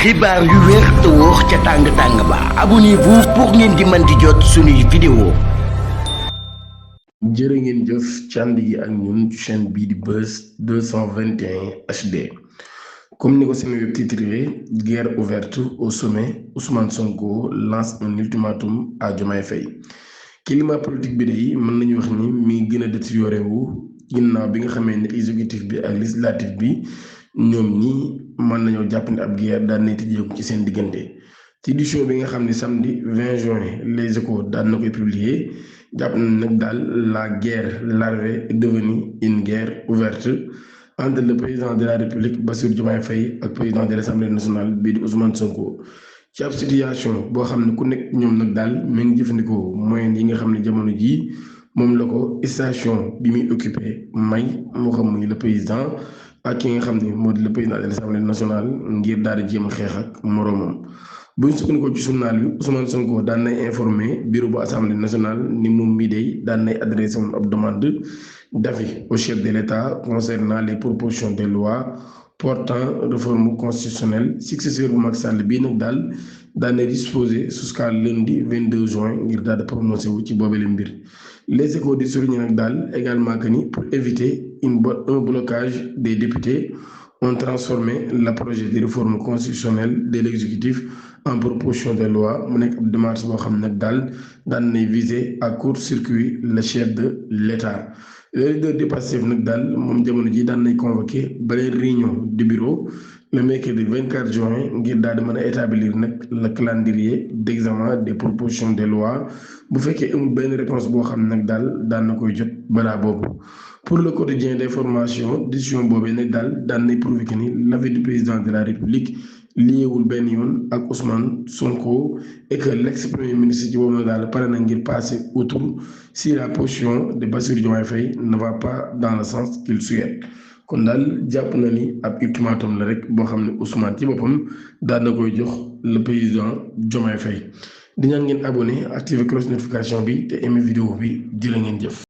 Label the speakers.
Speaker 1: xibaar yu wér te wóor ca tàng ba abonnez-vous pour ngeen di mën di jot suñuy vidéo.
Speaker 2: jërë ngeen jëf ci ànd yi ak ñun chaîne bii di Buzz 221 HD comme ni ko seen web titré guerre ouverte au sommet, Ousmane Sonko lance un ultimatum à Diomaye Faye. climat politique bi day mën nañu wax ni mi ngi gën a détérioré wu ginnaaw bi nga xamee ne exécutif bi ak législatif bi ñoom ñi mën nañoo jàpp ne ab guerre daan nay tijjeeku ci seen diggante. ci édition bi nga xam ne samedi 20 juin Les Échos daan na koy publier jàpp na nag daal la guerre larvée est devenue une guerre ouverte entre le président de la République Bassirou Diomaye Faye ak président de l'Assemblée nationale bii di Ousmane Sonko. ci ab situation boo xam ne ku nekk ñoom nag daal mi ngi jëfandikoo moyens yi nga xam ne jamono jii moom la ko station bi muy occupé may moo xam muy le président ak ki nga xam ne moo di le président de l'Assemblée nationale ngir daal di jéem a xeex ak moroomam. bu ñu sukkandikoo ci journal bi Ousmane Sonko daan nay informé bureau bu assemblée nationale ni moom mii day daan nay adressé woon ab demande d'avis au chef de l'État concernant les propositions de loi portant réforme constitutionnelle. successeur bu Macky Sall bii nag daal daan nay disposé jusqu'à lundi 22 juin ngir daal di prononcé wu ci boobale mbir. Les Échos di souligner nag daal également que ni pour éviter un blocage des députés ont transformé le projet de réforme constitutionnelle de l'exécutif en proposition de loi mu nekk ab démarche boo xam nag daal daan nay viser à court-circuit le chef de l'État. le leader du Pastef nag daal moom jamono ji daan nay convoqué beneen réunion du bureau le mercredi 24 juin ngir daal di mën a établir nag le calendrier d'examen des propositions de loi bu fekkee amul benn réponse boo xam nag daal daan na koy jot balaa boobu. pour le quotidien d'information décision boobee nag daal daan nay prouver que ni l'avis du président de la République liéwul benn yoon ak Ousmane Sonko et que l'ex-premier ministre ci boobu nag daal pare na ngir passer outre si la position de Bassirou Diomaye Faye ne va pas dans le sens qu'il souhaite. kon daal jàpp na ni ab ultimatum la rek boo xam ne Ousmane ci boppam daan na koy jox le président Diomaye Faye. di ñaan ngeen abonné activer cloche notification bi te aimer vidéo bi jërë ngeen jëf.